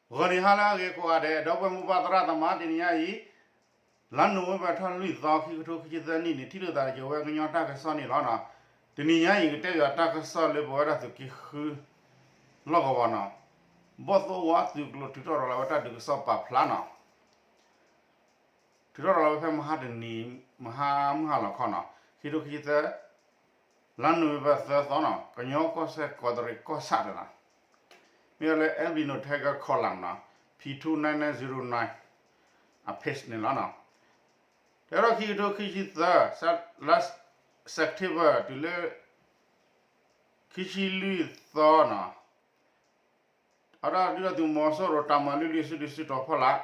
ဂီၤနံၤဟါလၢအဂ့ၤကိးဂၤဒဲး ဒီပုၢ်ဝဲၢ်မိၢ်ပၢ်သရၣ်သမါ တနံၤညါအံၤ လါနိၣ်ဝ့ဘၢၣ်ထီၣ်လွံၢ်သီ ခံကထိခံဆံသၢနံၣ်န့ၣ် ထံၣ်လိာ်သးဒီးကဝဲကညီတၢ်ကစီၣ်န့ၣ်လီၤ. တနံၤညါအံၤ ကတဲဘၣ်တၢ်ကစီၣ်လၢပဝဲဒၣ်သုးက့ဃု လီၢ်ကဝီၤနီၤ, ဘီၣ်သိၣ်ဝါသုးကျိၤထုးထီၣ်ရၤလီၤဝဲတၢ်ဒုးကစီၣ်ပာ်ဖျါနီၤ, ထုးထီၣ်ရၤလီၤဝဲဖဲမဟါတနံၤ မဟါမုၢ်ဟါလီၤခီနီၤ, ခံကထိခံဆံသၢ လါနိၣ်ဝ့ဘၢၣ်သၢသီနီၤ, ကညီကီၢ်စဲၣ်ကီးတရံးကီၢ်ဆၣ်တနီၤ, မ့ၢ်ဝဲလၢ Albino Tiger Column နီၤ, P two nine nine zero nine အ page န့ၣ်လီၤနီၤ. တဲထီၣ်ခံကထိခံဆံသၢ လါ September တုၤလၢ ခံဆံလွံၢ်သီနီၤ, အဝဲဒၣ်ဒုၣ်ဒါသုးမီၤစိရိၤတၢ်မၤလွံၢ်လွံၢ်စုဒုးစုတီၤဖီလာ်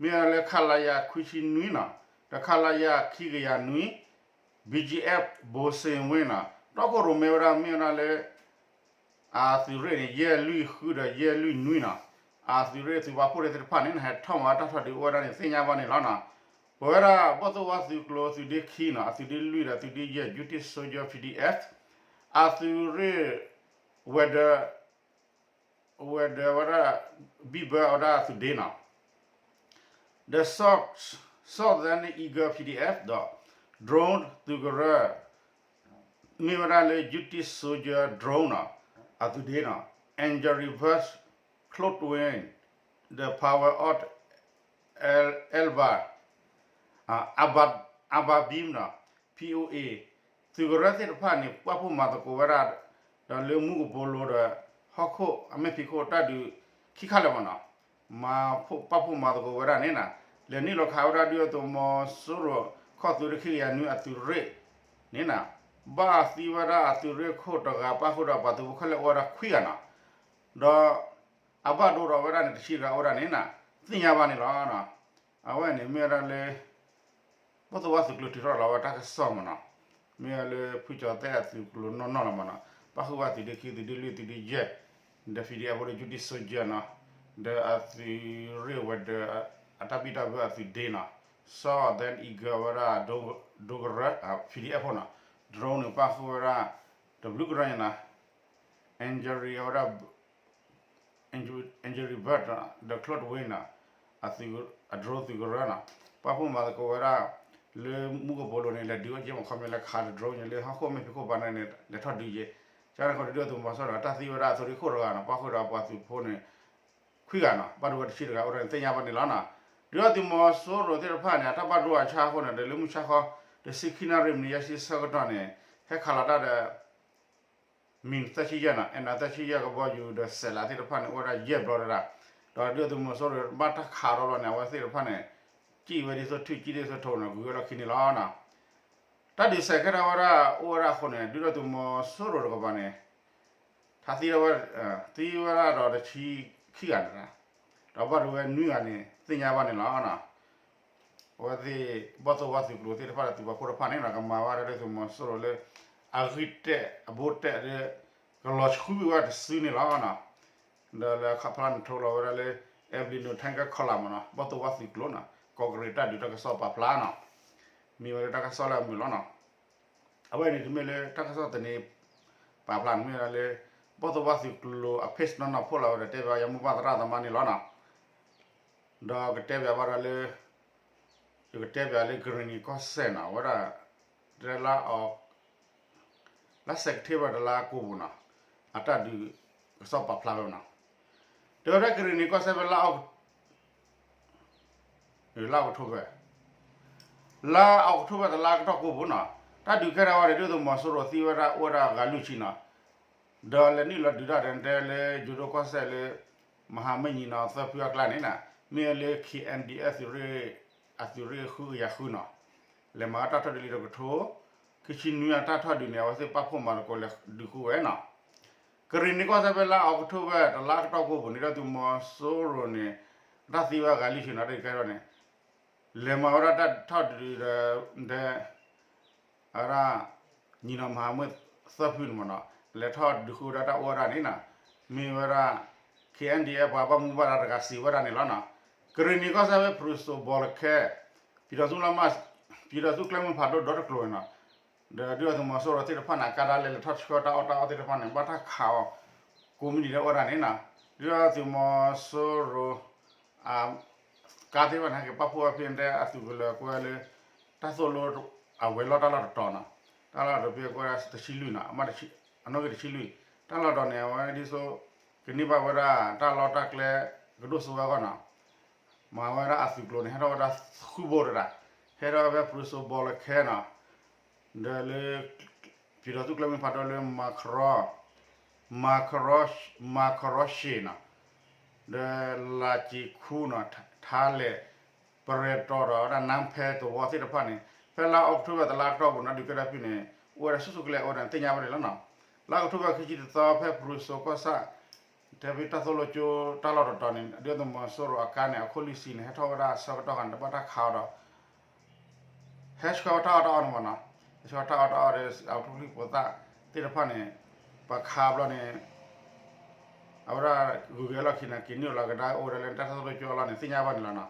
မ့ၢ်ဝဲလၢ ခလရ ခွံဆံနွံနီၤ, ဒီး ခလရ ခံကယၤနွံ, BGF ဘိစ့ဝ့နီၤ, တီခိၣ်ရိၣ်မဲဝဲဒၣ်မ့ၢ်ဝဲဒၣ်လၢ အသုးရ့ၣ်န့ၣ် ယဲၢ်လွံၢ်ဃုဒီးယဲၢ်လွံၢ်နွံနီၤ, အသုးရ့ၣ်သုးပာ်ဖှိၣ်သ့ၣ်တဖၣ်န့ၣ် ဟဲထီၣ်မၤတၢ်ထီၣ်ဒုးအိၣ်ဝဲဒၣ်န့ၣ် သ့ၣ်ညါဘၣ်န့ၣ်လီၤနီၤ. ပဝဲဒၣ်ဘီၣ်သိၣ်ဝါသုးကျိၤသုးဒ့ခံနီၤ, အသုးဒ့လွံၢ်ဒီးသုးဒ့ယဲၢ် Justice Soldier P D F, အသုးရ့ၣ် ဝဲၤဒၢး ဝဲၤဒၢးဝဲဒၣ် ဘံၣ်ဘၢအဝဲဒၣ်သုးဒ့နီၤ, ဒီး Southern Eagle P D F ဒီး drone သုးကရၢ မ့ၢ်ဝဲဒၣ်လၢ Justice Soldier drone နီၤ, အသုးဒ့နီၤ, Angry Bird close range, the power of Alba, Alba Beam နီၤ, P O A သုးကရၢသ့ၣ်တဖၣ်န့ၣ် ပာ်ဖှိၣ်မၤသကိးဝဲဒၣ် ဒီးလၢမူကပိာ်လိၤဒီး ဟီၣ်ခိၣ်အမဲာ်ဖံးခိၣ်တၢ်ဒုးခံခါလၢာ်မနီၤ, မၤပာ်ဖှိၣ်မၤသကိးဝဲဒၣ်န့ၣ်နီၤ, လဲၤနုာ်လီၤခးဝဲဒၣ်ဒုၣ်ဒါသုးမီၤစိရိၤ ခီၣ်သုးတခ့ကယၤနွံအသုးရ့ၣ်န့ၣ်နီၤ, ဘၣ်သံဝဲဒၣ်အသုးရ့ၣ်ခိၣ်တဂၤ ပၣ်ဃုာ်ဒီးပှၤသုးဖိခဲလၢာ်အိၣ်ဝဲဒၣ်ခွံဂၤနီၤ, ဒီး အဘၣ်ဒိဒီးဝဲဒၣ်န့ၣ် တဆံတဂၤအိၣ်ဒၣ်န့ၣ်နီၤ, သ့ၣ်ညါဘၣ်န့ၣ်လီၤ. အဝဲန့ၣ်မ့ၢ်ဝဲဒၣ်လၢ ဘီၣ်သိၣ်ဝါသုးကျိၤထုးထီၣ်လီၤဝဲတၢ်ကစီၣ်မနီၤ, မ့ၢ်ဝဲလၢဖုကၠီၤသဲအသုးကျိၤနီၢ်နီၢ်လီၤမနီၤ, ပၣ်ဃုာ်ဝဲသုးဒ့ခံ သုးဒ့လွံၢ် သုးဒ့ယဲၢ်, ဒီး P D F ဒီး Justice Soldier နီၤ, ဒီးအသုးရ့ၣ်ဝဲၤဒၢး အတၢ်ဘံၣ်တၢ်ဘၢအသုးဒ့နီၤ, Southern Eagle ဝဲဒၣ် ဒိကရၢ P D F ဖိနီၤ, drone န့ၣ်ပၣ်ဃုာ်ဝဲဒၣ် တဘျုးကရၢန့ၣ်နီၤ, Angry ဝဲဒၣ် Angry Bird ဒီး close range နီၤ, အ drone သုးကရၢနီၤ, ပာ်ဖှိၣ်မၤသကိးဝဲဒၣ် လၢမူကပိာ်လိၤန့ၣ် လဲၤဒုးအိၣ်က့ၤမခီမ့ၢ်လၢခးတ drone န့ၣ် လၢဟီၣ်ခိၣ်မဲာ်ဖံးခိၣ်ဘၣ်န့ၣ် လဲၤထီၣ်ဒုးက့ၤ, ကန့ၣ်ဃီဒုၣ်ဒါသုးမီၤစိရိၤ တၢ်သံဝဲဒၣ်အသုးရ့ၣ်ခိၣ်တဂၤနီၤ, ပၣ်ဃုာ်ဒီးပှၤသုးဖိန့ၣ် ခွံဂၤနီၤ, ဘၣ်ဒိဝဲတဆံတဂၤအိၣ်ဒီးန့ၣ် သ့ၣ်ညါဘၣ်န့ၣ်လီၤနီၤ. ဒုၣ်ဒါသုးမီၤစိရိၤသ့ၣ်တဖၣ်န့ၣ် အတၢ်ဘၣ်ဒိအဆါအဃိန့ၣ် ဒီးလၢမုၢ်ဆါခီ တဆံခံနၣ်ရံၣ်မံးနံးယဲၢ်ဆံဆၢကတီၢ်န့ၣ် ဟဲခးလီၤတၢ်ဒီး မံသၢဆံယဲၢ်နီၤ, အဲၣ်နၢသၢဆံယဲၢ်ကဘီယူၤဒီးစဲးလးသ့ၣ်တဖၣ်န့ၣ် အိၣ်ဝဲဒၣ်ယဲၢ်ဘျီတဒၣ်, ဒီးဒုၣ်ဒါသုးမီၤစိရိၤဘၣ်တၢ်ခးဒီးဘျီန့ၣ် အဝဲသ့ၣ်တဖၣ်န့ၣ် စံၣ်ဝဲဒ်သိးထူၣ် စံၣ်ဒ်သိးထိးနီၤ, ဂုၤဝဲလီၢ်ခံန့ၣ်လီၤနီၤ. တၢ်ဒုးစဲးကဲထီၣ်ဝဲဒၣ်အိၣ်ဝဲဒၣ်အဃိန့ၣ် ဒုၣ်ဒါသုးမီၤစိရိၤတကပၤန့ၣ် ထါသံဝဲ သံဝဲဒၣ်ဒီးတဆံခံဂၤန့ၣ်, ဒီးဘၣ်ဒိဝဲနွံဂၤန့ၣ် သ့ၣ်ညါဘၣ်န့ၣ်လီၤ. အဝဲသ့ၣ်ဘီၣ်သိၣ်ဝါသုးကျိၤသ့ၣ်တဖၣ်ဒီးသုးပာ်ဖှိၣ်တဖၣ်န့ၣ်နီၤ ကမၤဝဲဒၣ်ဒုၣ်ဒါသုးမီၤစိရိၤလၢ အဂံၢ်တဲာ်အဘိတဲာ်လၢ ကလီၤဆှုဝဲတစုန့ၣ်လီၤ. ဒီးလၢခီဖျိန့ၣ်ထိလီၤဝဲဒၣ်လၢ Albino Tiger Column မနီၤ, ဘီၣ်သိၣ်ဝါသုးကျိၤနီၤ, ကီးကရံးတၢ်ဒုးတၢ်ကစီၣ်ပာ်ဖျါနီၤ, မ့ၢ်ဝဲလၢတၢ်ကစီၣ်လၢအမုာ်လီၤနီၤ. အဝဲန့ၣ်တမ့ၢ်လၢတၢ်ကစီၣ်သန့ ပာ်ဖျါန့ၣ်မ့ၢ်ဝဲဒၣ်လၢ ဘီၣ်သိၣ်ဝါသုးကျိၤအ page နီၢ်နီၢ်ဖီၣ်လီၤဝဲဒီးတဲဘၣ်ယမိၢ်ပၢ်သရၣ်သမါန့ၣ်လီၤနီၤ. ဒီးကတဲဘၣ်ဘၣ်ဒီးလၢ ယကတဲဘၣ်လၢကရ့ၣ်နံၤကီၢ်စဲၣ်နီၤ, အဝဲဒၣ် တဲလါအီး လါ September တလါကိးပူၤနီၤ, အတၢ်ဒုးကစီၣ်ပာ်ဖျါဝဲနီၤ. တဲဝဲဒၣ်ကရ့ၣ်နံၤကီၢ်စဲၣ်ဖဲလါအီး လါ October, လါ October တလါကတီၢ်ကိးပူၤနီၤ, တၢ်ဒုးကဲထီၣ်ဝဲဒီး ဒုၣ်ဒါသုးမီၤစိရိၤသံဝဲဒၣ်အိၣ်ဝဲဒၣ်ဂၤလွံၢ်ဆံနီၤ. ဒီးလဲၤနုာ်လီၤဒုးတၢ်ဒီးတဲလၢယိၤဒိၣ်ကီၢ်စဲၣ်လၢ မဟာမင်းကြီးနီၤ သၢဖုအကျါန့ၣ်နီၤ, မ့ၢ်လၢ K N D F သုးရ့ၣ် အသုးရ့ၣ်ဃုကယၤဃုနီၤ, လဲၤမၤတၢ်ထီၣ်ဒုးလံတကထိ ခံဆံနွံအတၢ်ထီၣ်ဒုးန့ၣ် အဝဲသ့ၣ်ပာ်ဖှိၣ်မၤသကိးလဲၤဒုးဃုဝဲနီၤ. ကရ့ၣ်နံၤကီၢ်စဲၣ်ဖဲလါ October တလါကတီၢ်ကိးပူၤန့ၣ် ဒုၣ်ဒါသုးမီၤစိရိၤန့ၣ် တၢ်သံဝဲဂၤလွံၢ်ဆံနီၤ တၢ်ဒုးကဲထီၣ်န့ၣ် လဲၤမၤဝဲဒၣ်တၢ်ထီၣ်ဒုးဒီး တဲ အဝဲဒၣ် ညီနောင်မဟာမိတ် သၢဖုန့ၣ်မနီၤ, လဲၤထီၣ်ဒုးဃုဝဲဒၣ်တၢ်အိၣ်ဝဲဒၣ်န့ၣ်နီၤ, မ့ၢ်ဝဲဒၣ် K N D F ပှၤဘၣ်မူဘၣ်ဒါတဂၤစံးဝဲဒၣ်န့ၣ်လီၤနီၤ. ကရ့ၣ်နံၤကီၢ်စဲၣ်ဖဲ ဖရူစိၤဘီလခဲ ပြည်ထောင်စုလမ်းမ ပြည်ထောင်စုကျဲမုၢ်ဖးဒိၣ်ဒီတကျိၤန့ၣ်နီၤ, ဒီးဒုၣ်ဒါသုးမီၤစိရိၤသ့ၣ်တဖၣ်န့ၣ် ကါဒၣ်လဲာ်လဲၤထီၣ်ဆှၢတၢ်အီၣ်တၢ်အီသ့ၣ်တဖၣ်န့ၣ် ဘၣ်တၢ်ခးအီၤ ကိးမုၢ်နံၤဒဲးအိၣ်ဝဲဒၣ်န့ၣ်နီၤ. ဒုၣ်ဒါသုးမီၤစိရိၤ ကါသ့ၣ်တဖၣ်န့ၣ် ဟဲက့ၤပာ်ဖှိၣ်ဝဲဖဲန့ၣ် အသုးကလၢၤကွဲလၢ တၢ်သိၣ်လိအဝဲၤလီၢ်တၢ်လီၢ်တတီၤနီၤ, တၢ်လီၢ်တပ့ၤကွဲးတဆံလွံၢ်နီၤ, အနီၣ်ဂံၢ်တဆံလွံၢ်, တၢ်လီၢ်တတီၤန့ၣ် အဝဲဒ်သိး ကန့ၢ်ဘၣ်ဝဲဒၣ်တၢ်လီၢ်တၢ်ကျဲကဒိၣ်စိဝဲအဂီၢ်နီၤ, မၤဝဲဒၣ်အသုးကျိၤန့ၣ် ဟဲထီၣ်ဝဲဒၣ်ဃုဘိတဒၣ်, ဟဲထီၣ်ဝဲဖဲ ဖရူစိၤဘီလၢခဲနီၤ, ဒီးလၢ ပံၤဒီးသူၣ်ကျဲမ့ၢ်ဖးဒိၣ်လၢ မၤခရီ မၤခရီရှ့နီၤ, ဒီးလၢက့ၤခူနီၤ, ထါလဲၣ်, ပရဲၣ်တီၤဒီးဝဲဒၣ်နါဖဲသဝီသ့ၣ်တဖၣ်န့ၣ် ဖဲလါအီးကထိဘၢၣ်တလါကတီၢ်ပူၤန့ၣ် ဒုးကဲထီၣ်ဖဲန့ၣ် အိၣ်ဝဲဒၣ်ဆူၣ်ဆူၣ်ကလဲာ်အိၣ်ဝဲဒၣ်သ့ၣ်ညါဘၣ်န့ၣ်လီၤနီၤ. လါအီးကထိဘၢၣ်ခံဆံတသီ ဖဲဖရူစိၤကီၢ်ဆၣ် ထဲဖဲတၢ်သိၣ်လိကၠိတၢ်လီၢ်တတီၤန့ၣ် ဒုၣ်ဒါသုးမီၤစိရိၤအကါန့ၣ် အခိၣ်လွံၢ်ဆံန့ၣ် ဟဲထီၣ်ဝဲဒၣ်ဆၢကတီၢ်ခါန့ၣ် တဘၣ်တၢ်ခးအီၤဒီး ဟဲဆှၢဝဲတၢ်အီၣ်တၢ်အီန့ၣ်မ့ၢ်နီၤ, ဟဲဆှၢတၢ်အီၣ်တၢ်အီဒီး အဝဲကျိချံဖိသၣ်သ့ၣ်တဖၣ်န့ၣ် ပှၤခးဘျီန့ၣ် အဝဲဒၣ်ဂုၤက့ၤအလီၢ်ခံန့ၣ် က့ၤနုာ်လီၤကဒါအိၣ်ဝဲဒၣ်လၢတၢ်သိၣ်လိကၠိအလီၢ်န့ၣ် သ့ၣ်ညါဘၣ်န့ၣ်လီၤနီၤ.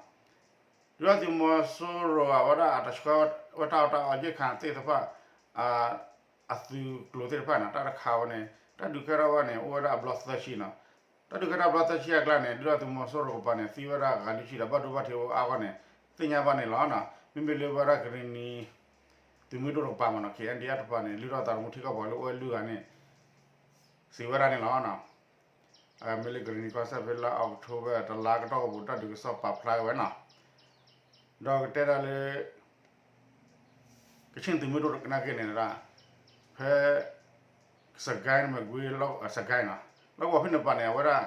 ဒုၣ်ဒါသုးမီၤစိရိၤအဝဲဒၣ်အတဆှၢဝဲတၢ်အီၣ်တၢ်အီယဲၢ်ခါသ့ၣ်တဖၣ် အသုးကျိၤသ့ၣ်တဖၣ်န့ၣ် တၢ်တခးဝဲန့ၣ် တၢ်ဒုးကဲထီၣ်ဝဲန့ၣ် အိၣ်ဝဲဒၣ်အဘျီသၢဆံနီၤ. တၢ်ဒုးကဲထီၣ်အဘျီသၢဆံအကျါန့ၣ် ဒုၣ်ဒါသုးမီၤစိရိၤကပၤန့ၣ် သံဝဲဒၣ်ဂၤလွံၢ်ဆံဒီး ဘၣ်ဒိဘၣ်ထံးအိၣ်အါဂီၢ်န့ၣ် သ့ၣ်ညါဘၣ်န့ၣ်လီၤ. မ့မ့ၢ်လၢဝဲဒၣ်ကရ့ၣ်နံၤ သုးမုၢ်ဒိၣ်တကပၤမ့ၢ်နီၤ ခ့ၣ်အဲၣ်ဒံၣ်အါတပၤန့ၣ် လုၢ်ထီၣ်သးသမူထံကီၢ်ပှၤလၢအိၣ်ဝဲလွံၢ်ဂၤန့ၣ် စံးဝဲဒၣ်န့ၣ်လီၤ. မ့ၢ်လၢကရ့ၣ်နံၤကီၢ်စဲၣ်ဖဲလါအီးကထိဘၢၣ်တလါကတီၢ်ကပူၤ တၢ်ဒုးကစီၣ်ပာ်ဖျါဝဲနီၤ. ဒီးကတဲဒၣ်လၢ ကခ့ၣ်သုးမုၢ်ဒိၣ်ကနၣ်က့န့ၣ် ဖဲ စကဲမကွ့ စကဲနီၤ လီၢ်ကဝီၤဖဲန့ၣ်ပၤန့ၣ် အဝဲဒၣ်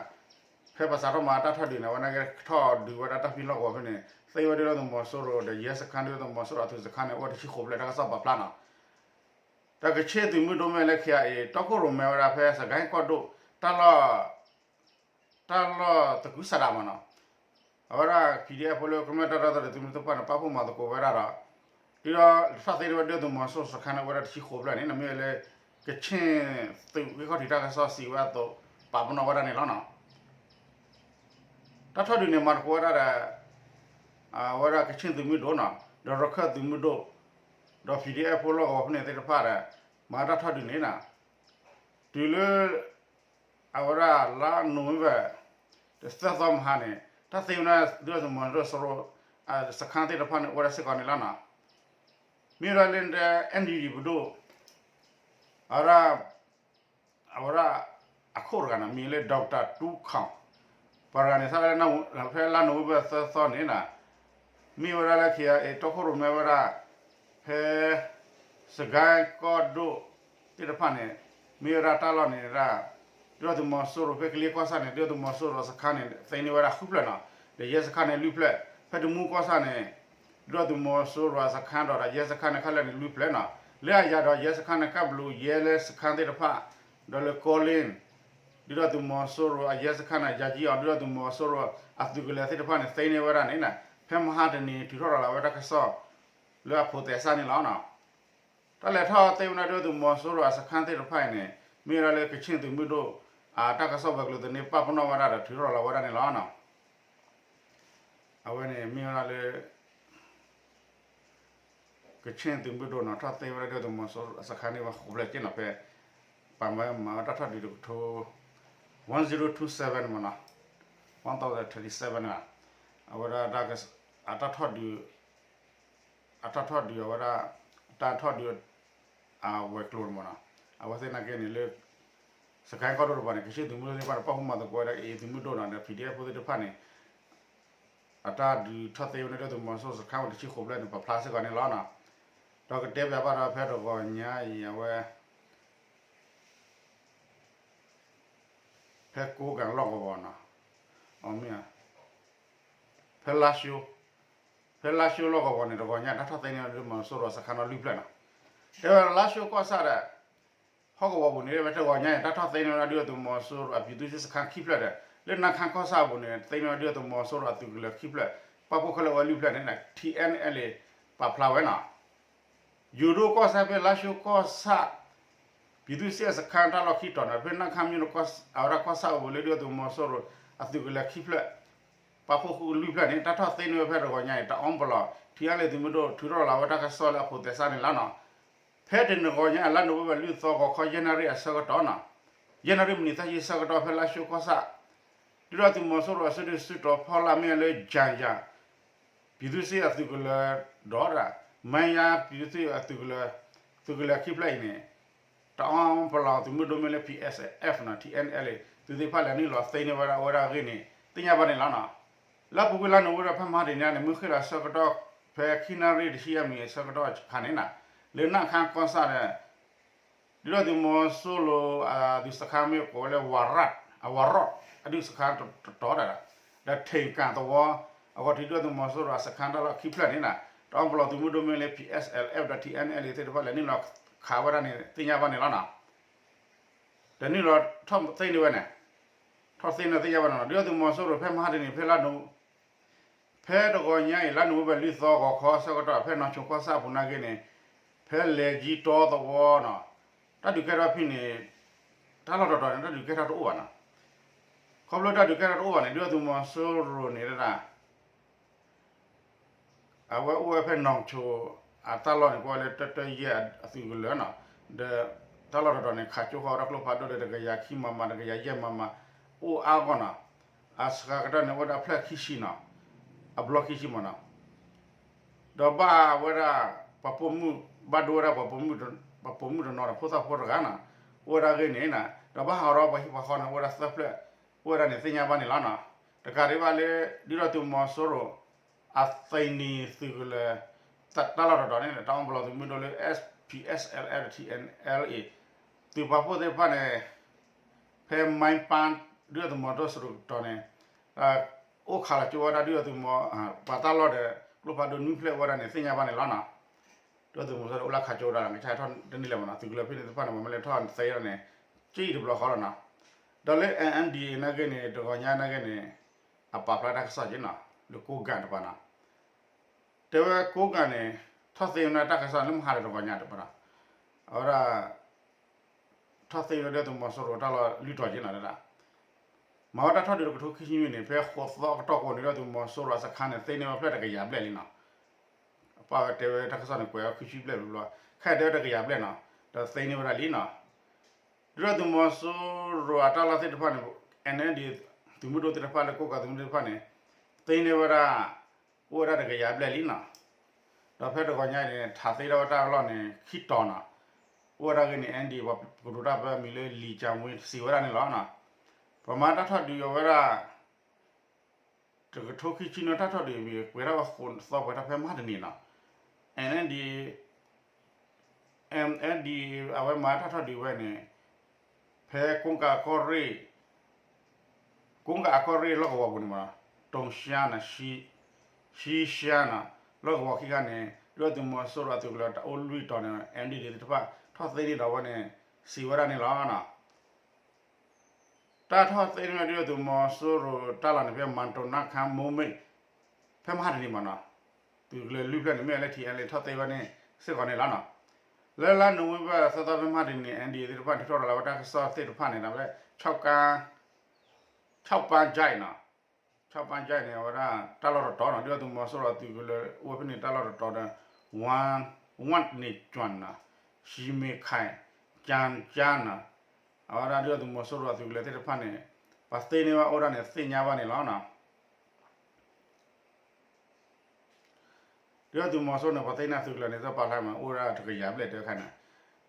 ဖဲပစးထီၣ်မၤတၢ်ထီၣ်ဒုးန့ၣ် အဝဲန့ၣ်ကထီၣ်ဒုးဝဲဒၣ်တၢ်ဖံးလီၢ်ကဝီၤဖဲန့ၣ် သ့ဝဲဒၣ်ဒုၣ်ဒါသုးမီၤစိရိၤဒီး ရဲစခန်း ဒုၣ်ဒါသုးမီၤစိရိၤအသုးစခန်းန့ၣ် အိၣ်တဆံဃိးဖျၢၣ် တၢ်ကစီၣ်ပာ်ဖျါနီၤ. ဒီးကခ့ၣ်သုးမုၢ်ဒိၣ်မ့ၢ်လၢ ခ့ၣ်အဲၣ်ဒံၣ်အံၤ တီခိၣ်ရိၣ်မဲဝဲဒၣ်ဖဲစကဲကီၢ်ဒိၣ် တၢ်လီၢ် တၢ်လီၢ်သကုၤဆးဒးမ့ၢ်နီၤ အဝဲဒၣ် ပီၣ်ဒံၣ်အဲၣ်ဖိလၢကမျၢၢ်တၢ်ဒီသဒၢသုးမုၢ်သ့ၣ်တဖၣ်န့ၣ် ပာ်ဖှိၣ်မၤသကိးဝဲဒၣ်ဒီး ဒ်ဒီး တၢ်သ့န့ၢ်ဝဲဒုၣ်ဒါသုးမီၤစိရိၤစခန်းန့ၣ် အိၣ်ဝဲဒၣ်တဆံဃိးဖျၢၣ်န့ၣ် မ့ၢ်လၢ ကခ့ၣ်သုးဂ့ၢ်ခီၣ်ထံးတၢ်ကစီၣ်စံးဝဲအသိး ပာ်ပနီၣ်ဝဲဒၣ်န့ၣ်လီၤနီၤ. တၢ်ထီၣ်ဒုးန့ၣ် မၤသကိးဝဲဒၣ်ဒီး အဝဲဒၣ်ကခ့ၣ်သုးမုၢ်ဒိၣ်နီၤ ဒီးရခၢၣ်သုးမုၢ်ဒိၣ် ဒီး ပီၣ်ဒံၣ်အဲၣ်ဖိလီၢ်ကဝီၤဖဲန့ၣ်သ့ၣ်တဖၣ်ဒီး မၤတၢ်ထီၣ်ဒုးန့ၣ်နီၤ တုၤလၢ အဝဲဒၣ်လါ November တသၢသီမဟါန့ၣ် တၢ်သ့ဝဲဒၣ်ဒုၣ်ဒါသုးမီၤစိရိၤ စခန်းသ့ၣ်တဖၣ်န့ၣ် အိၣ်ဝဲဒၣ်စ့ၢ်ကီးန့ၣ်လီၤနီၤ. မ့ၢ်ဝဲဒၣ်လၢ NDAA ပဒိၣ် အဝဲဒၣ် အဝဲဒၣ် အခိၣ်တဂၤန့ၣ် မံၤလၢ Doctor တူခီၣ် ပှၤတဂၤန့ၣ် စးလၢ ဖဲလါ November သၢသီန့ၣ်နီၤ မ့ၢ်ဝဲဒၣ်လၢ ခ့ၣ်အဲၣ်ဒံၣ်အံၤ တီခိၣ်ရိၣ်မဲဝဲဒၣ် ဖဲ စကဲကီၢ်ဒိၣ်သ့ၣ်တဖၣ်န့ၣ် မ့ၢ်ဝဲဒၣ်တၢ်လီၢ်န့ၣ်ဒၣ် ဒုၣ်ဒါသုးမီၤစိရိၤဖဲကလ့ကီၢ်ဆၣ်န့ၣ် ဒုၣ်ဒါသုးမီၤစိရိၤစခန်းန့ၣ် သ့န့ၢ်ဝဲဒၣ်ဃုဖျၢၣ်နီၤ ဒီးရဲစခန်းန့ၣ်လွံၢ်ဖျၢၣ် ဖဲတမူကီၢ်ဆၣ်န့ၣ် ဒုၣ်ဒါသုးမီၤစိရိၤအစခန်းဒီး ရဲစခန်းန့ၣ်ခဲလၢာ်န့ၣ်လွံၢ်ဖျၢၣ်နီၤ လၢအယၤဒီးရဲစခန်းန့ၣ် ကဘျုးယဲလၢစခန်းသ့ၣ်တဖၣ် ဒီးလၢကီလ့ၣ် ဒုၣ်ဒါသုးမီၤစိရိၤအရဲစခန်းန့ၣ် ယၤကံအီၤ ဒုၣ်ဒါသုးမီၤစိရိၤအသုးကလၢၤသ့ၣ်တဖၣ်န့ၣ် သ့န့ၢ်ဝဲဒၣ်န့ၣ်နီၤ ဖဲမဟါတနံၤ ထုးထီၣ်ရၤလီၤဝဲတၢ်ကစီၣ် လၢအဖိးသဲးစးန့ၣ်လီၤနီၤ. တၢ်လဲၤထီၣ်သ့ဝဲဒၣ်ဒုၣ်ဒါသုးမီၤစိရိၤအစခန်းသ့ၣ်တဖၣ်အံၤန့ၣ် မ့ၢ်ဝဲဒၣ်လၢကခ့ၣ်သုးမုၢ်ဒိၣ် အတၢ်ကစီၣ်ဝဲၤကျိၤသန့ၣ် ပာ်ပနီၣ်ဝဲဒၣ်ဒီးထုးထီၣ်ရၤလီၤဝဲဒၣ်န့ၣ်လီၤနီၤ. အဝဲန့ၣ်မ့ၢ်ဝဲဒၣ်လၢ ကခ့ၣ်သုးမုၢ်ဒိၣ်နီၤ ထီၣ်သ့ဝဲဒၣ်ဒုၣ်ဒါသုးမီၤစိရိၤအစခန်းန့ၣ်ဝဲဃိးဖျၢၣ်က့နီၤ ဖဲ ပမၤဝဲတၢ်ထီၣ်ဒုးတကထိ one zero two seven မ့ၢ်နီၤ one thousand twenty-seven နီၤ အဝဲဒၣ် အတၢ်ထီၣ်ဒုး အတၢ်ထီၣ်ဒုးအဝဲဒၣ် တၢ်ထီၣ်ဒုး အဝဲၤကျိၤန့ၣ်မ့ၢ်နီၤ အဝဲသ့ၣ်နာ်က့န့ၣ်လၢ စကဲကီၢ်ဒိၣ်တပၤန့ၣ် ကခ့ၣ်သုးမုၢ်ဒိၣ်သ့ၣ်တဖၣ်န့ၣ် ပာ်ဖှိၣ်မၤသကိးဝဲဒၣ် AA သုးမုၢ်ဒိၣ်နီၤ ဒီး ပီၣ်ဒံၣ်အဲၣ်ဖိသ့ၣ်တဖၣ်န့ၣ် အတၢ်ဒုးထီၣ်သ့ဝဲန့ၣ် ဒုၣ်ဒါသုးမီၤစိရိၤစခန်းဝဲတဆံဃိးဖျၢၣ်န့ၣ် ပာ်ဖျါစ့ၢ်ကီးန့ၣ်လီၤနီၤ. ဒီးကတဲဘၣ်ဘၣ်ဒီးဖဲတဂီၤညါအံၤ အဝဲ ဖဲကိးကၤလီၢ်ကဝီၤနီၤ အမ့ၢ် ဖဲလါရှိ ဖဲလါရှိလီၢ်ကဝီၤန့ၣ် တဂီၤညါတၢ်ထီၣ်သ့န့ၢ်ဝဲဒုၣ်ဒါသုးမီၤစိရိၤစခန်းနီၤလွံၢ်ဖျၢၣ်နီၤ. တဲဝဲလါရှိကီၢ်ဆၣ်ဒီး ဟီၣ်ကဝီၤပူၤန့ၣ် ဖဲတဂီၤညါန့ၣ် တၢ်ထီၣ်သ့န့ၢ်ဝဲဒၣ်ဒုၣ်ဒါသုးမီၤစိရိၤအ ပြည်သူ့စစ်စခန်း ခံဖျၢၣ်ဒီး လၢနါခါကီၢ်ဆၣ်အပူၤန့ၣ် သ့န့ၢ်ဝဲဒုၣ်ဒါသုးမီၤစိရိၤအသုးကလၢၤခံဖျၢၣ် ပာ်ဖှိၣ်ခဲလၢာ်ဝဲလွံၢ်ဖျၢၣ်န့ၣ် TNLA ပာ်ဖျါဝဲနီၤ. ယိၤဒိၣ်ကီၢ်ဆၣ်ဖဲလါရှိကီၢ်ဆၣ် ပြည်သူ့စစ်စခန်း တၢ်လီၢ်ခံတီၤန့ၣ် ဖဲနါခါမ့ၢ်အဝဲဒၣ်ကီၢ်ဆၣ်အပူၤလၢဒုၣ်ဒါသုးမီၤစိရိၤအသုးကလၢၤခံဖျၢၣ် ပာ်ဖှိၣ်ဃုလွံၢ်ဖျၢၣ်န့ၣ် တၢ်ထီၣ်သ့န့ၢ်ဝဲဖဲတဂီၤညါအံၤ တအီပလီၢ် TNLA သုးမုၢ်ဒိၣ်ထုးထီၣ်လီၤဝဲတၢ်ကစီၣ်လၢအဖိးသဲးစးန့ၣ်လီၤနီၤ. ဖဲတနံၤတဂီၤညါအံၤ လါနိၣ်ဝ့ဘၢၣ်လွံၢ်သီ ဂီၤခီယဲၢ်နၣ်ရံၣ်အဆၢကတီၢ်နီၤ ယဲၢ်နၣ်ရံၣ်မံးနံးသၢဆံအဆၢကတီၢ် ဖဲလါရှိကီၢ်ဆၣ် ဒုၣ်ဒါသုးမီၤစိရိၤအစုဒုၣ်စုတီၤဖီလာ်မ့ၢ်လၢ ယၤယၤ ပြည်သူ့စစ်အသုးကလၢၤဒီးဒၣ် မၢယၤ ပြည်သူ့စစ်အသုးကလၢၤ သုးကလၢၤခံဖျၢၣ်အံၤန့ၣ် တအီပလီၢ်သုးမုၢ်ဒိၣ်မ့ၢ်လၢ P S L F နီၤ T N L A သုးသ့ၣ်တဖၣ်လဲၤနုာ်လီၤသ့န့ၢ်ဝဲဒၣ်အဝဲဒၣ်အဂ့ၢ်န့ၣ် သ့ၣ်ညါဘၣ်န့ၣ်လီၤနီၤ. လၢအပူၤကွံာ်လါနိၣ်ဝ့ဘၢၣ်ဖဲမဟါတနံၤညါန့ၣ် မုၢ်ဃ့ၢ်လီၤဆၢကတီၢ် ဖဲခံနၣ်ရံၣ်တဆံယဲၢ်မံးနံးအဆၢကတီၢ်အခါန့ၣ်နီၤ လၢနၢ်ခါကီၢ်ဆၣ်ဒီး ဒုၣ်ဒါသုးမီၤစိရိၤအဒုးစခါမ့ၢ်ကိးဝဲလၢ ဝၤရၣ် အဝၤရၣ် အဒုးစခါတတီၤဒၣ် ဒီးထ့ၣ်ကၣ်သဝီ အဂီၢ်ထံးဒုၣ်ဒါသုးမီၤစိရိၤအစခါတၢ်လီၢ်ခံဖျၢၣ်န့ၣ်နီၤ တအီပလီၢ်သုးမုၢ်ဒိၣ်မ့ၢ်လၢ P S L F ဒီး T N L A သ့ၣ်တဖၣ်လဲၤနုာ်လီၤခးဝဲဒၣ်န့ၣ် သ့ၣ်ညါဘၣ်န့ၣ်လီၤနီၤ. ဒီးနုာ်လီၤထီၣ်သ့န့ၢ်ဝဲန့ၣ် ထီၣ်သ့န့ၢ်သ့ၣ်ညါဘၣ်န့ၣ်လီၤ. ဒုၣ်ဒါသုးမီၤစိရိၤဖဲမဟါတနံၤ ဖဲလါနိၣ် ဖဲတဂီၤညါအံၤ လါနိၣ်ဝ့ဘၢၣ်လွံၢ်သီဂီၤခီဆၢကတီၢ် ဖဲနီၢ်ဆိကီၢ်ဆၣ်အပူၤနာ်က့န့ၣ် ဖဲလဲၤကၠံတီသဝီနီၤ တၢ်ဒုးကဲထီၣ်ဖဲန့ၣ် တၢ်လီၢ်တတီၤန့ၣ် တၢ်ဒုးကဲထီၣ်တအိၣ်ဘၣ်နီၤ. ခီဖျိတၢ်ဒုးကဲထီၣ်တအိၣ်ဘၣ်န့ၣ် ဒုၣ်ဒါသုးမီၤစိရိၤန့ၣ်ဒၣ် အဝဲအိၣ်ဝဲဖဲနီၢ်ဆိ အတၢ်လီၢ်န့ၣ် ကွၢ်ဝဲလၢတၢတၢယဲၢ်အသုးကလၢၤနီၤ, ဒီးတၢ်လီၢ်တတီၤန့ၣ် ခးကၠိဃီဝဲဒၣ်ကျိဖးဒိၣ်ဒီး တကယၤခံမမ တကယၤယဲၢ်မမ အိၣ်အါဂီၢ်နီၤ, အစှၤကတၢၢ်န့ၣ် အိၣ်ဝဲဒၣ်ဖျၢၣ်ခံဆံနီၤ, အဘျီခံဆံမ့ၢ်နီၤ, ဒီးဘၣ်ဝဲဒၣ် ပှၤပိာ်မုၣ် ဘၣ်ဒိဝဲဒၣ်ပှၤပိာ်မုၣ်တနီၤဒီး ဖိသၣ်ဖိတဂၤနီၤ, အိၣ်ဝဲဒၣ်အဂ့ၢ်န့ၣ်နီၤ, ဒီးဘၣ်ဟးဂီၤဒီးပှၤဟံၣ်ပှၤဃီန့ၣ် အိၣ်ဝဲဒၣ်သၢဖျၢၣ်, အိၣ်ဝဲဒၣ်န့ၣ်သ့ၣ်ညါဘၣ်န့ၣ်လီၤနီၤ, တကးဒံးဘၣ်လၢ ဒုၣ်ဒါသုးမီၤစိရိၤ အသ့ၣ်နံၤသုးကလၢၤ တၢ်လီၢ်တတီၤန့ၣ် တၢ်အီၣ်ပလီၢ်သုးမုၢ်ဒိၣ်လၢ S P S L F T N L A သုးပာ်ဖှိၣ်သ့ၣ်တဖၣ်န့ၣ် ဖဲမၢ်ပၢ် ဒုၣ်ဒါသုးမီၤစိရိၤတတီၤန့ၣ် အိၣ်ခးလီၤကၠိဝဲဒၣ်ဒုၣ်ဒါသုးမီၤ ပှၤတၢ်လီၢ်ဒီး ကျိဖးဒိၣ်နွံဖျၢၣ်အိၣ်ဝဲဒၣ်န့ၣ် သ့ၣ်ညါဘၣ်န့ၣ်လီၤနီၤ, ဒုၣ်ဒါသုးမီၤစိရိၤအိၣ်လၢခးကၠိဝဲဒၣ် ကဆါထီၣ်တန့ၢ်လၢၤမ့ၢ်နီၤ, သုးကလၢၤဖဲန့ၣ်သ့ၣ်တဖၣ်န့ၣ် ပှၤမ့ၢ်လဲၤထီၣ်သ့ဒၣ်န့ၣ် ကၠံၣ်တဘျီဃီလီၤနီၤ, ဒီးလၢ N N D A နာ်က့န့ၣ် တဂီၤညါနာ်က့န့ၣ် အပာ်ဖျါတၢ်ကစီၣ်က့နီၤ, လၢကိးကၣ်တပၤနီၤ တဲဝဲကိးကၣ်န့ၣ် ထီၣ်သ့ဝဲဒၣ်တၢ်ကစီၣ်လၢမဟါဒီးတဂီၤညါတပၤနီၤ, အဝဲဒၣ် ထီၣ်သ့ဝဲဒၣ်ဒုၣ်ဒါသုးမီၤစိရိၤတၢ်လီၢ်လွံၢ်တီၤက့နီၤဒၣ်, မၤဝဲတၢ်ထီၣ်ဒုးတကထိခံဆံနွံန့ၣ် ဖဲဃိးသီအကတီၢ်ကိးန့ၣ် ဒုၣ်ဒါသုးမီၤစိရိၤအစခါန့ၣ် သ့န့ၢ်ဝဲဖျၢၣ်တကယၤဘျဲၣ်လံနီၤ, အပၢ်ဝဲတဲဝဲတၢ်ကစီၣ်န့ၣ် ကွဲးဝဲခံဆံဘျဲၣ်ဘျီဘျီ, ခဲအံၤတဲဝဲတကယၤဘျဲၣ်နီၤ, ဒီးသ့န့ၢ်ဝဲဒၣ်လံနီၤ, ဒုၣ်ဒါသုးမီၤစိရိၤအတၢ်လီၢ်သ့ၣ်တဖၣ်န့ၣ် N N D A သုးမုၢ်ဒိၣ်သ့ၣ်တဖၣ်လၢကိးကၣ်သုးမုၢ်ဒိၣ်သ့ၣ်တဖၣ်န့ၣ် သ့န့ၢ်ဝဲဒၣ် အိၣ်ဝဲဒၣ်တကယၤဘျဲၣ်လံနီၤ, ဒီးဖဲတဂီၤညါအံၤန့ၣ် ထးသ့ထီၣ်ဝဲတၢ်လီၢ်န့ၣ် ခံတီၤနီၤ, အိၣ်ဝဲဒၣ်ဂ့ၢ်န့ၣ် N D A ပှၤကတိၤတၢ်ဖဲအမံၤလၢ လံာ်ကၠၤဝ့ စံးဝဲဒၣ်န့ၣ်လီၤနီၤ, ပှၤမၤတၢ်ထီၣ်ဒုးအီၤဝဲဒၣ် တကထိခံဆံနွံတၢ်ထီၣ်ဒုးအံၤ ပှဲၤထီၣ်ဝဲဃိးသီ ပှဲၤထီၣ်ဖဲမဟါတနံၤနီၤ, N N D A N N D A အဝဲမၤတၢ်ထီၣ်ဒုးဝဲန့ၣ် ဖဲကိးကၣ်ကီၢ်ရ့ၣ် ကိးကၣ်အကီၢ်ရ့ၣ်လီၢ်ကဝီၤပူၤန့ၣ်မ့ၢ်နီၤ, တုံရှါနီၤ, ရှံရှါနီၤ, လီၢ်ကဝီၤခံခါန့ၣ် ဒုၣ်ဒါသုးမီၤစိရိၤအသုးကလၢၤတအိၣ်လွံၢ်တီၤန့ၣ် N D A သ့ၣ်တဖၣ် ထီၣ်သ့န့ၢ်ဒီးဝဲန့ၣ် စံးဝဲဒၣ်န့ၣ်လီၤနီၤ. တၢ်ထီၣ်သ့န့ၢ်ဝဲဒၣ်ဒုၣ်ဒါသုးမီၤစိရိၤတၢ်လီၢ်န့ၣ် ဖဲမၤတိၤနါခါမိၢ်မ့ၣ် ဖဲမဟါတနံၤမ့ၢ်နီၤ, သုးကလၢၤလွံၢ်ဖျၢၣ်န့ၣ် မ့ၢ်ဝဲလၢ T N L A ထီၣ်သ့ဝဲန့ၣ် စ့ၢ်ကီးန့ၣ်လီၤနီၤ. လၢလါနိၣ်ဝ့ဘၢၣ်သၢသီဖဲမဟါတနံၤန့ၣ် N D A သ့ၣ်တဖၣ်ထုးထီၣ်လီၤဝဲတၢ်ကစီၣ်သ့ၣ်တဖၣ်န့ၣ် ဒ်လၢ ဆီပၤကၠဲးနီၤ, ဆီပၤကၠဲးန့ၣ် အဝဲဒၣ်တၢ်လီၢ်တတီၤနီၤ, ဒုၣ်ဒါသုးမီၤစိရိၤအသုးကလၢၤအိၣ်ဝဲဖဲန့ၣ်တၢ်လီၢ်တတီၤဒီး ဝၣ်န့ၣ်ကၠွၣ်နီၤ, ရှံမ့ၢ်ခၢၣ် ကၠၢ်ကၠၢ်နီၤ, အဝဲဒၣ်ဒုၣ်ဒါသုးမီၤစိရိၤအသုးကလၢၤသ့ၣ်တဖၣ်န့ၣ် ပှၤသ့န့ၢ်ဝဲအိၣ်ဒၣ်န့ၣ် သ့ၣ်ညါဘၣ်န့ၣ်လီၤနီၤ. ဒုၣ်ဒါသုးမီၤစိရိၤန့ၣ် ပှၤသ့န့ၢ်အသုးကလၢၤန့ၣ် သ့ၣ်ပာ်ဖျါမး အိၣ်ဝဲဒၣ်တကယၤဘျဲၣ်တဲခါန့ၣ်,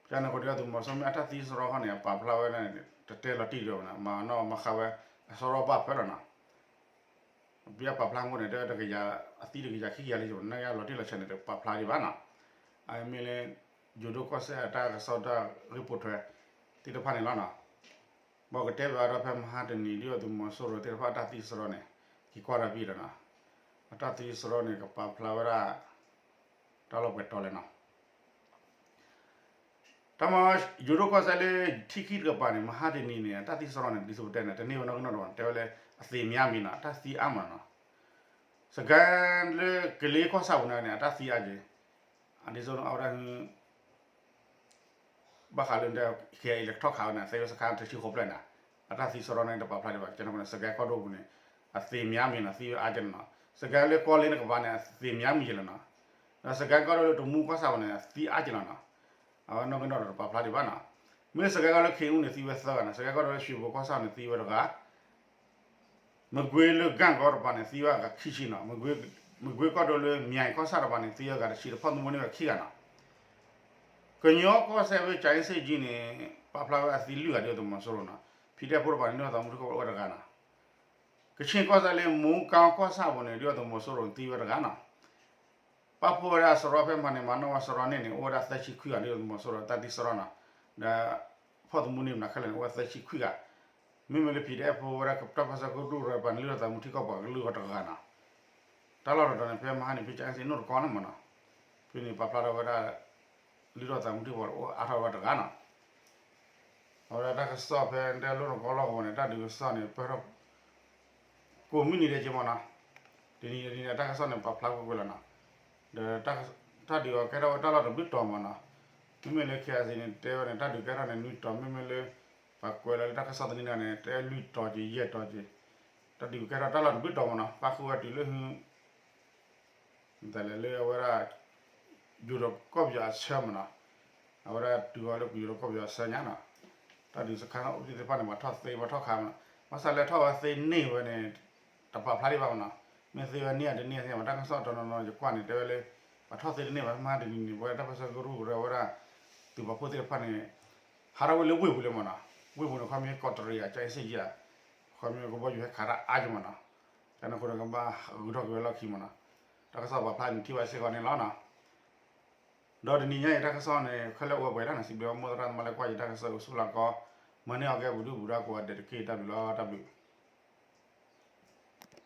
ကန့ၣ်ဃိဒုၣ်ဒါသုးမီၤစိရိၤမ့ၢ်အတၢ်သံစရီဃီန့ၣ် အပာ်ဖျါဝဲဒၣ်န့ၣ် တတဲလီၤတံၢ်ဒံးဘၣ်နီၤ, မၤနီၣ်မၤဃါဝဲ အစရီပာ်ဖျါလီၤနီၤ. ပယီၤပာ်ဖျါမူန့ၣ် တဲတကယၤ အသံတကယၤခံကယၤလံ နကလီၤတံၢ်လီၤဆဲးန့ၣ် တပာ်ဖျါဒံးဘၣ်နီၤ. အမ့ၢ်လၢ ယိၤဒိၣ်ကီၢ်စဲၣ်အတၢ်ကစီၣ်တၢ်ဂ့ၢ်ပိာ်ထွဲသ့ၣ်တဖၣ်န့ၣ်လီၤနီၤ. ဘၣ်ကတဲဘၣ်ဒီးဖဲမဟါတနံၤ ဒုၣ်ဒါသုးမီၤစိရိၤသ့ၣ်တဖၣ်အတၢ်သံစရီန့ၣ် က့ၤကွၢ်တၢ်ဘံၣ်ဒီးနီၤ, အတၢ်သံစရီန့ၣ် ကပာ်ဖျါဝဲဒၣ် တၢ်လီၢ်ပှဲၤတီၤလဲၣ်နီၤ. တၢ်မၤ ယိၤဒိၣ်ကီၢ်စဲၣ်လၢထံခံတကပၤန့ၣ် မဟါတနံၤန့ၣ် အတၢ်သံစရီန့ၣ် ဒ်သိးပတဲန့ၣ် တန့ၢ်ဝဲနီၢ်ကနီၣ်တဘၣ် တဲဝဲလၢအသံမံၤမံၤနီၤ, အတၢ်သံအါမးနီၤ. စကဲလၢကလ့ကီၢ်ဆၣ်ပူၤန့ၣ် အတၢ်သံအါက့ၤ, အဒ်သိးအဝဲဒၣ် ဘၣ်ဃးလၢ ခဲအံၤလဲၤထီၣ်ခးဝဲန့ၣ် သ့ဝဲစခါတဆံဃိးဖျၢၣ်န့ၣ် အတၢ်သံစရီန့ၣ် တပာ်ဖျါဒံးဘၣ်. ကန့ၣ် စကဲကီၢ်ဒိၣ်ပူၤန့ၣ် အသံမံၤမံၤနီၤ, သံဝဲအါက့ၤနီၤ. စကဲလၢကီၢ်လ့တကပၤန့ၣ် အသံမံၤမံၤယဲၢ်လီၤနီၤ. ဒီးစကဲကီၢ်ဒိၣ်လၢတမူကီၢ်ဆၣ်ပူၤန့ၣ် အသံအါက့ၤလီၤနီၤ. အဝဲနီၢ်ကနီၣ်ဒီးတပာ်ဖျါဒံးဘၣ်နီၤ. မ့ၢ်စကဲကီၢ်လၢခ့အူန့ၣ် သံဝဲသၢဂၤနီၤ, စကဲကီၢ်ဒိၣ်လၢရွှေဘိုကီၢ်ဆၣ်န့ၣ် သံဝဲတဂၤ မကွ့ၤလၢ ကၣ်ကီတပၤန့ၣ် သံဝဲအဂၤခံဆံနီၤ, မကွ့ၤကီၢ်ဒိၣ်လၢ မၠဲၣ်ကီၢ်ဆၣ်တပၤန့ၣ် သံဝဲအဂၤတဆံ ဒီးဖီၣ်သမူန့ၢ်ဝဲခံဂၤနီၤ. ကညီကီၢ်စဲၣ်ဝ့ၢ်ကၠဲစ့ၣ်ကၠံန့ၣ် ပာ်ဖျါဝဲအသံလွံၢ်ဂၤ ဒုၣ်ဒါသုးမီၤစိရိၤနီၤ, ဖံးဒဲဖိတပၤန့ၣ် ဒုၣ်ဒါသုးမုၢ်ထံကီၢ်ပၤအိၣ်ဝဲတဂၤနီၤ. ကဆ့ၣ်ကီၢ်စဲၣ်လၢ မူကီၢ်ကီၢ်ဆၣ်ပူၤန့ၣ် ဒုၣ်ဒါသုးမီၤစိရိၤသံဝဲတဂၤနီၤ. ပာ်ဖှိၣ်ဝဲဒၣ်စရီဖဲမဟါန့ၣ် မၤနီၣ်ဝဲစရီန့ၣ်န့ၣ် အိၣ်ဝဲဒၣ်သၢဆံခွံဂၤ ဒုၣ်ဒါသုးမီၤစိရိၤတၢ်သံစရီနီၤ, ဒီးဖီၣ်သမူန့ၢ်မနုၤခဲလၢာ်န့ၣ် အိၣ်ဝဲသၢဆံခွံဂၤ, မ့မ့ၢ်လၢ ဖံးဒဲဖိ ဝဲဒၣ်ပၢၢ်ဆၢကရူၢ်ကရၢပၤန့ၣ် ဒုၣ်ဒါသုးမုၢ်ထံကီၢ်ပၤကလုၢ်ဂီၤတဂၤနီၤ. တၢ်လီၢ်တတီၤန့ၣ် ဖဲမဟါန့ၣ် ဖဲကၠဲစ့ၣ်ကၠံန့ၣ် အိၣ်တကီလီၤမနီၤ, ဖဲန့ၣ်ပာ်ဖျါထီၣ်ဝဲဒၣ် ဒုၣ်ဒါသုးမုၢ်ထံကီၢ်ပၤအိၣ်အါထီၣ်ဝဲတဂၤနီၤ. အဝဲဒၣ်တၢ်ကစီၣ်ဖဲတဲလိၣ်တကီလီၢ်ကဝီၤန့ၣ် တၢ်ဒုးကစီၣ်န့ၣ် ပၢၢ်ထီၣ် ကိးမုၢ်နံၤဒဲးက့မနီၤ, တနံၤတနံၤန့ၣ် တၢ်ကစီၣ်န့ၣ် ပာ်ဖျါကွ့ၢ်ကွ့ၢ်လီၤနီၤ. ဒီးတၢ်ဒုးအီၤကဲထီၣ်ဝဲတၢ်လီၢ်တဘျုးတီၤမနီၤ, မ့မ့ၢ်လၢ ခဲအစ့ၣ်န့ၣ် တဲဝဲန့ၣ် တၢ်ဒုးကဲထီၣ်န့ၣ် နွံတီၤ, မ့မ့ၢ်လၢ ပှၤကွဲးလီၤလၢတၢ်ကစီၣ်သန့တဂၤန့ၣ် တဲလွံၢ်တီၤက့ၤ ယဲၢ်တီၤက့ၤ, တၢ်ဒုးကဲထီၣ်တၢ်လီၢ်တဘျုးတီၤမနီၤ, ပၣ်ဃုာ်ဝဲတုၤလၢဟု မ့ၢ်လဲၣ်လၢအဝဲဒၣ် ယိၤဒီးကီၢ်ပယီၤအဆၢမနီၤ, အဝဲဒၣ်တုၤအီၤလၢပယီၤဒီးကီၢ်ပယီၤအဆၢညါနီၤ. တၢ်ဒုးစခါအိၣ်သ့ၣ်တဖၣ်န့ၣ် ပှၤထီၣ်သ့ပှၤထီၣ်ခးမနီၤ, ဘၣ်ဆၣ်လၢထီၣ်ဝဲသ့န့ၢ်ဝဲန့ၣ် တပာ်ဖျါဒံးဘၣ်မနီၤ, မ့ၢ်သ့ဝဲန့ၢ်အတန့ၢ်သ့ၣ်မနီၤ, တၢ်ကစီၣ်တနီၤနီၤယကွၢ်န့ၣ် တဲဝဲလၢ ပှၤထီၣ်သ့တန့ၢ်ဘၣ် မဟါတနံၤန့ၣ် ပဝဲဒၣ်တၢ်ပၢၢ်ဆၢကရူၢ်ကရၢဝဲဒၣ် သုးပာ်ဖှိၣ်သ့ၣ်တဖၣ်န့ၣ် ဟးထီၣ်ဝဲလၢဝ့ၢ်ပူၤလံမနီၤ, ဝ့ၢ်ပူၤန့ၣ် ခီမ့ၢ်ကီးတရံးဧါ ကၠဲစ့ၣ်ကၠံဧါ, ခီမ့ၢ်ကဘီယူၤဟဲခးတၢ်အါက့မနီၤ, တၢ်န့ၣ်အဃိဒီးကဘၣ်ဂုာ်ထီၣ်က့ၤဝဲလီၢ်ခံမနီၤ, တၢ်ကစီၣ်ပာ်ဖျါန့ၣ်ထံၣ်ဝဲစ့ၢ်ကီးန့ၣ်လီၤနီၤ. ဒီးတနံၤညါအံၤတၢ်ကစီၣ်န့ၣ် ခဲလၢာ်အိၣ်ဝဲပှဲၤဒၣ်န့ၣ် စံးဘျုးမိၢ်သရၣ်သမါလၢကွၢ်ယတၢ်ကစီၣ်အိၣ်ဆူၣ်လၢ်ကီ, မၤန့ၢ်အီၤကဲပဒုၣ်ပဒါကိးဂၤဒဲးတက့ၢ် တၢ်ဘျုးလီၤ တၢ်ဘျုး